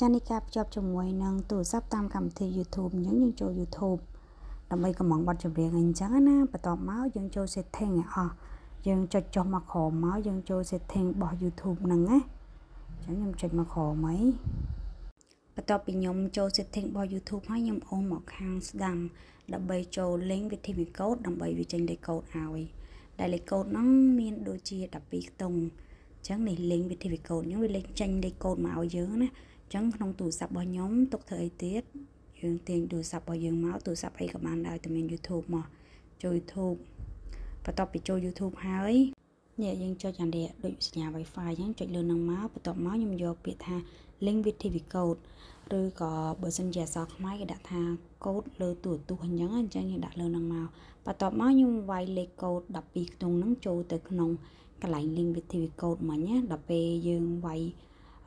ចានេះការភ្ជាប់ជាមួយនឹងទូរស័ព្ទតាមកម្មវិធី YouTube អញ្ចឹងយើងចូល YouTube ដើម្បីកម្ម៉ង់បទចម្រៀងអីអញ្ចឹងណាបន្ទាប់មកយើងចូល setting ឲ្យអស់យើងចុចចុះមកក្រោមមកយើងចូល setting របស់ YouTube ហ្នឹងណាអញ្ចឹងខ្ញុំចុចមកក្រោមហីបន្ទាប់ពីខ្ញុំចូល setting របស់ YouTube ហើយខ្ញុំអូសមកខាងស្ដាំដើម្បីចូល link វិធីមីកូដដើម្បីវាចេញលេខកូដឲ្យដែលលេខកូដហ្នឹងមានដូចជា12ខ្ទង់អញ្ចឹងនេះ link វិធីមីកូដខ្ញុំវាលេខចេញលេខកូដមកឲ្យយើងណាអញ្ចឹងក្នុងទូរស័ព្ទរបស់ខ្ញុំទុកធ្វើអីទៀតយើងទាញទូរស័ព្ទរបស់យើងមកទូរស័ព្ទអីក៏បានដែរតែមាន YouTube មកចូល YouTube បន្ទាប់ពីចូល YouTube ហើយនេះយើងចុចអានេះដូចសញ្ញា Wi-Fi អញ្ចឹងចុចលើនឹងមកបន្ទាប់មកខ្ញុំយកពាក្យថា link with TV code ឬក៏បើសិនជាអក្សរខ្មែរគេដាក់ថាកូដលើទូរទស្សន៍អញ្ចឹងអញ្ចឹងយើងដាក់លើនឹងមកបន្ទាប់មកខ្ញុំវាយលេខកូដ12ខ្ទង់ហ្នឹងចូលទៅក្នុងកន្លែង link with TV code មិញណាដល់ពេលយើងវាយ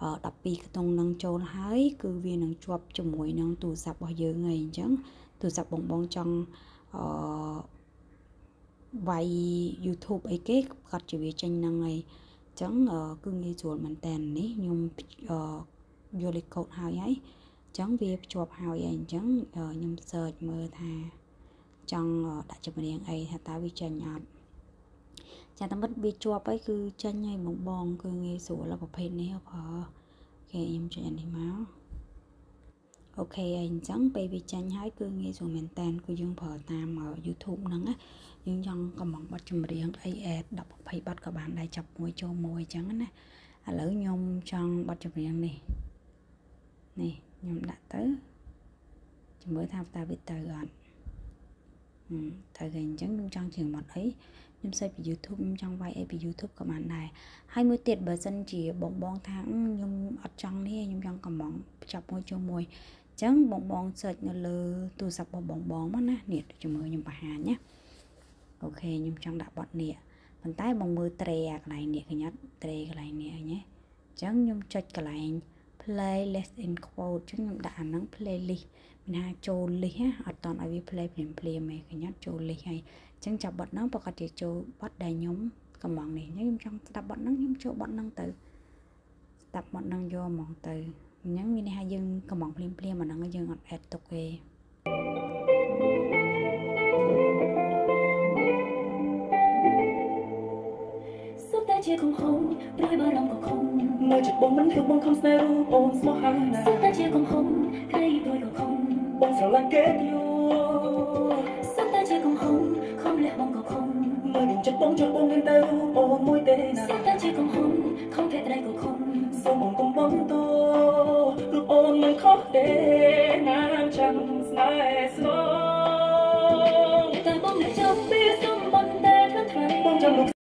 12ខ្ទង់នឹងចូលហើយគឺវានឹងជាប់ជាមួយនឹងទូរស័ព្ទរបស់យើងហើយអញ្ចឹងទូរស័ព្ទបងបងចង់អឺវាយ YouTube អីគេគាត់ជាវាចេញហ្នឹងហើយអញ្ចឹងគឺងាយស្រួលមែនតើនេះខ្ញុំយកលេខកូដហើយហើយអញ្ចឹងវាភ្ជាប់ហើយហើយអញ្ចឹងខ្ញុំ search មើលថាចង់ដាក់ចម្រៀងអីថាតើវាចេញអត់ចាតាមពិតវាជាប់ហើយគឺចេញហើយបងបងគឺងាយស្រួលប្រភេទនេះប្រើ OK ខ្ញុំចុចអានេះមក OK ហើយអញ្ចឹងពេលវាចេញហើយគឺងាយស្រួលមែនតើគឺយើងប្រើតាម YouTube ហ្នឹងណាយើងចង់កំងបទចម្រៀងអី add 10 20បទក៏បានដែរចាប់មួយចូលមួយអញ្ចឹងណាឥឡូវខ្ញុំចង់បទចម្រៀងនេះនេះខ្ញុំដាក់ទៅចាំមើលថាតើវាទៅអត់ទៅគេអញ្ចឹងខ្ញុំចង់ច្រៀងបទអីខ្ញុំសេចពី YouTube ខ្ញុំចង់វាយអីពី YouTube ក៏បានដែរហើយមួយទៀតបើសិនជាបងបងថាខ្ញុំអត់ចង់នេះខ្ញុំចង់កំងចាប់មួយចូលមួយអញ្ចឹងបងបង search នៅលើទូរស័ព្ទរបស់បងបងមកណានេះចាំមើលខ្ញុំបង្ហាញណា OK ខ្ញុំចង់ដាក់បទនេះប៉ុន្តែបងមើលត្រេអាកន្លែងនេះឃើញអត់ត្រេកន្លែងនេះឃើញទេអញ្ចឹងខ្ញុំចុចកន្លែង playlist in quote អញ្ចឹងខ្ញុំដាក់អាហ្នឹង playlist មានថាចូល list ណាអត់តន់ឲ្យវា play ភ្លាមភ្លាមទេឃើញអត់ចូល list ហើយអញ្ចឹងចាប់បទហ្នឹងប្រកាសជាចូលបទដែលខ្ញុំកំងនេះខ្ញុំចង់ស្ដាប់បទហ្នឹងខ្ញុំចូលបទហ្នឹងទៅស្ដាប់បទហ្នឹងយកហ្មងទៅអញ្ចឹងមានន័យថាយើងកំងភ្លាមភ្លាមអាហ្នឹងយើងអត់ add ទុកទេសុទ្ធតែជាកំហុសព្រួយបារម្ភក៏ខំនៅចិត្តបងមិនធ្វើបងខំស្នេហ៍រូបអូនស្មោះហើយណាសុទ្ធតែជាកំហុសក្រីព្រួយក៏ខំបងស្រឡាញ់គេយូសុទ្ធតែជាកំហុសខំលះបងក៏ខំមើលនឹងចិត្តបងចង់បងមានតែរូបអូនមួយទេណាសុទ្ធតែជាកំហុសខំភក្តីក៏ខំសូមបងកុំបងតរូបអូនមិនខុសទេណាចាំស្នេហ៍ស្នងតែបងចាំពីសុំបងតែថ្លៃបងចាំលោក